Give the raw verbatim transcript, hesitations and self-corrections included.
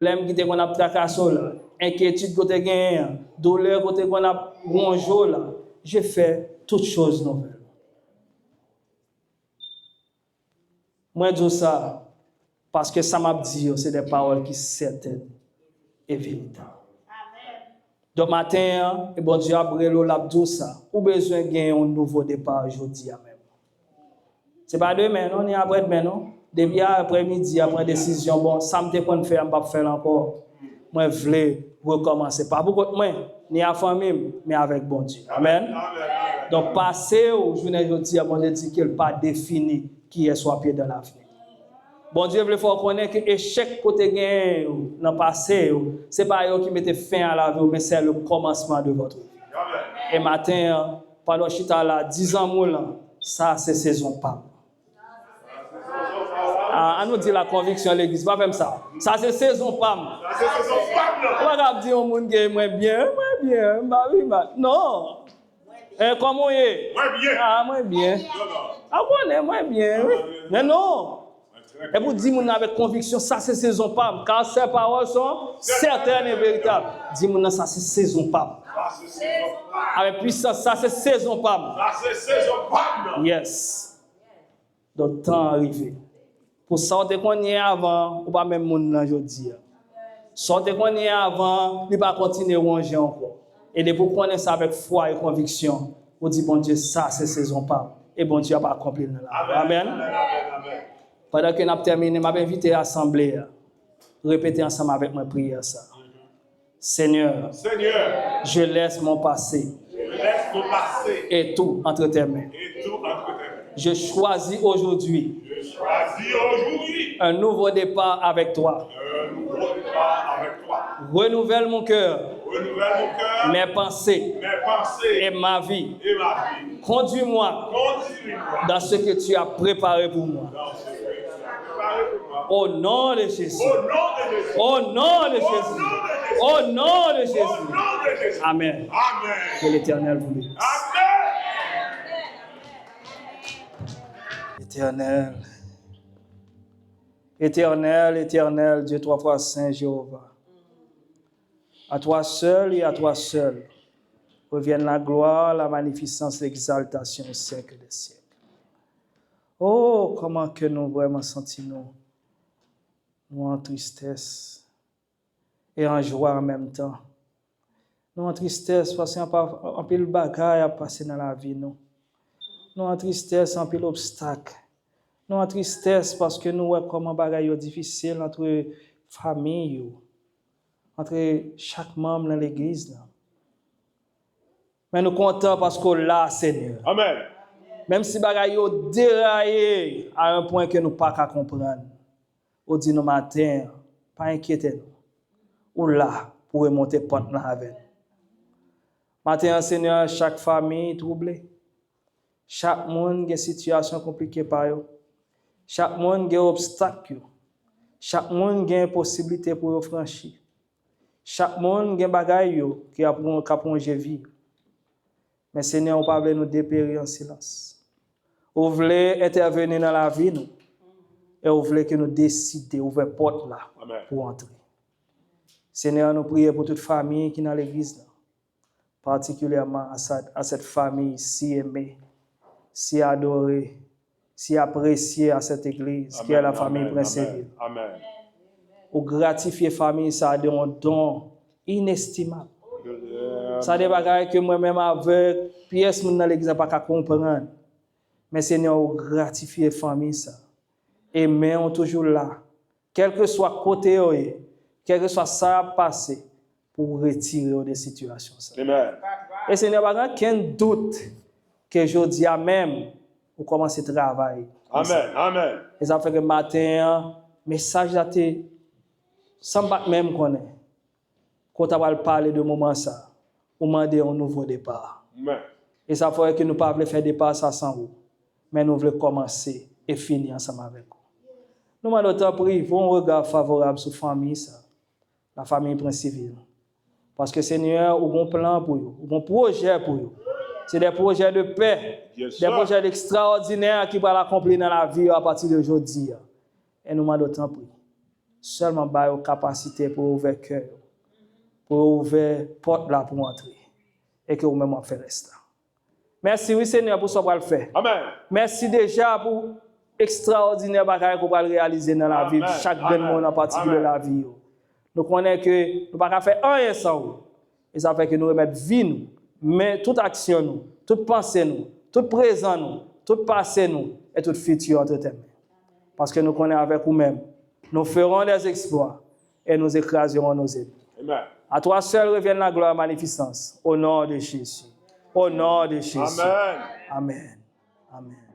Pwoblèm ki te konn ap trakase w la, enkyetid ke w te genyen an, doulè ke w te konn ap wonje w la, je fais toutes choses nouvelles. Mwen di w sa, paske sa m ap di yo, se de pawòl ki sètèn e veritab. Donk, maten an, e Bondye ap rele w, l ap di w sa. Ou bezwen gen yon nouvo depa jodi a menm. Se pa demen, non, ni aprèdmen, non. Depi aprèmidi a, pran desizyon, bon, sa m te konn fè a, m p ap fè l ankò. Mwen vle rekòmanse. Pa pou kont mwen, ni a fanmi m, men avèk Bondye. Amèn. Donk, pase w, jounen jodi a, Bondye di ke l pa defini kiyès w ap ye dans l'avenir. Bondye vle fè w konnen ke echèk ke w te genyen yo nan pase yo, se pa yo ki mete fen a lavi w, men c'est le commencement de votre vie. E maten an, pandan w chita la, di zanmi w lan, sa se sezon pa m. Ah, an nou di la konviksyon legliz, pa fè m sa. Sa se sezon pa m. Sa se sezon pa m nan. Ou pa ka ap di yon moun ke mwen byen, mwen byen, m pa viv mal. Non. Eh, kòman w ye? Mwen byen. Ah, mwen byen. Non, non. Ah, konnen mwen byen, wi. Men non. Epi w di moun nan avèk konviksyon, sa se sezon pa m, car ses paroles sont certaines et véritables. Di moun nan, sa se sezon pa m. Sa se sezon pa m. Avèk pwisans, sa se sezon pa m. Sa se sezon pa m nan. Yes. Donk, tan an rive. Pou sa w te konn ye avan, ou pa menm moun nan jodi a. Sa w te konn ye avan, li pa kontinye wonje ankò. E depi w konnen sa avèk fwa e konviksyon, ou di, Bondye, sa se sezon pa m. E Bondye ap akonpli l nan lavi w. Amèn. Amèn. Amèn. Amèn. Amèn. Pandan ke n ap tèmine, m ap envite asanble a repete ansanm avèk mwen priyè sa. Seigneur, Seigneur, je laisse mon passé je laisse mon passé et tout entre tes mains. Et tout entre tes mains. Je choisis aujourd'hui Je choisis aujourd'hui un nouveau départ avec toi. Un nouveau départ avec toi. Renouvelle mon cœur, Renouvelle mon cœur, mes pensées mes pensées et ma vie. Et ma vie. Conduis-moi Conduis-moi dans ce que tu as préparé pour moi. Dans ce que tu as préparé pour moi. Au nom de Jésus. Au nom de Jésus. Au nom de Jésus. Au nom de Jésus. Au nom de Jésus. Amen. Amen. Que l'Éternel vous bénisse. Amen. Éternel, Éternel, Éternel, Dieu trois fois saint, Jéhovah. À toi seul et à toi seul reviennent la gloire, la magnificence, l'exaltation au siècle des siècles. Oh, kòman ke nou vrèman santi nou, nou an tristès e an jwa an menm tan. Nou an tristès paske anpa, anpil bagay ap pase nan lavi nou. Nou an tristès, anpil obstak. Nou an tristès paske nou wè kòman bagay yo difisil antre fanmi yo, antre chak manm nan legliz la. Men nou kontan paske w la, Senyè. Amèn. Menm si bagay yo deraye a yon pwen ke nou pa ka konprann, ou di nou maten an, pa enkyete nou. Ou la pou remonte pant lan avè nou. Maten an, Senyè, chak fanmi twouble. Chak moun gen sitiyasyon konplike pa yo. Chak moun gen obstak yo. Chak moun gen posiblite pou yo franchi. Chak moun gen bagay yo ki ap, k ap wonje vi yo. Men Senyè, ou pa vle nou deperi an silans. Ou vle entèveni nan lavi nou. E ou vle ke nou deside ouvè pòt la Amèn. Pou antre. Senyè, nou priye pou tout fanmi ki nan legliz la. Particulièrement à cette, à cette famille si aimée, si adorée, si appréciée à cette église, qui est la famille Princeville. Amèn. Ou gratifye fanmi sa de yon don inestimab. Sa de bagay ke mwen menm avèk pyès moun nan legliz la pa ka konprann. Men Senyè, ou gratifye fanmi sa. E men w toujou la. Kèlkeswa kote yo ye, kèlkeswa sa y ap pase, pou w retire yo de sitiyasyon sa. Amen. E Senyè, pa gen okenn dout ke jodi a menm, ou kòmanse travay. Amen, amen. E sa fè ke maten an, mesaj la te, san m pa t menm konnen, ke w ta pral pale de moman sa, ou mande yon nouvo depa. Amen. E sa fè ke nou pa vle fè depa sa san ou, men nou vle kòmanse e fini ansanm avèk ou. Nou mande w tanpri, voye yon rega favorab sou fanmi sa, la famille Prince Civil. Paske Senyè, ou gon plan pou yo, ou gon pwojè pou yo. Se de pwojè de pè, de pwojè ekstraòdinè ki pral akonpli nan lavi yo apati de jodi a. E nou mande w tanpri, Sèlman ba yo kapasite pou yo ouvè kè yo, pou yo ouvè pòt la pou antre, e ke ou menm w ap fè rès la. Mèsi, wi, Senyè, pou sa w pral fè. Amèn. Mèsi deja pou ekstraòdinè bagay ke w pral reyalize nan lavi Amèn. chak grenn Amèn. moun an patikilye Amèn. Lavi yo. Nou konnen ke nou pa ka fè anyen san ou. E sa fè ke nou remèt vi nou, men tout aksyon nou, tout panse nou, tout prezan nou, tout pase nou, e tout fiti antre tes mains. Paske nou konnen avèk ou menm, nous ferons des exploits et nous écraserons nos ennemis. Amen. À toi seul revienne la gloire et la magnificence. Au nom de Jésus. Au nom de Jésus. Amen. Amen. Amen.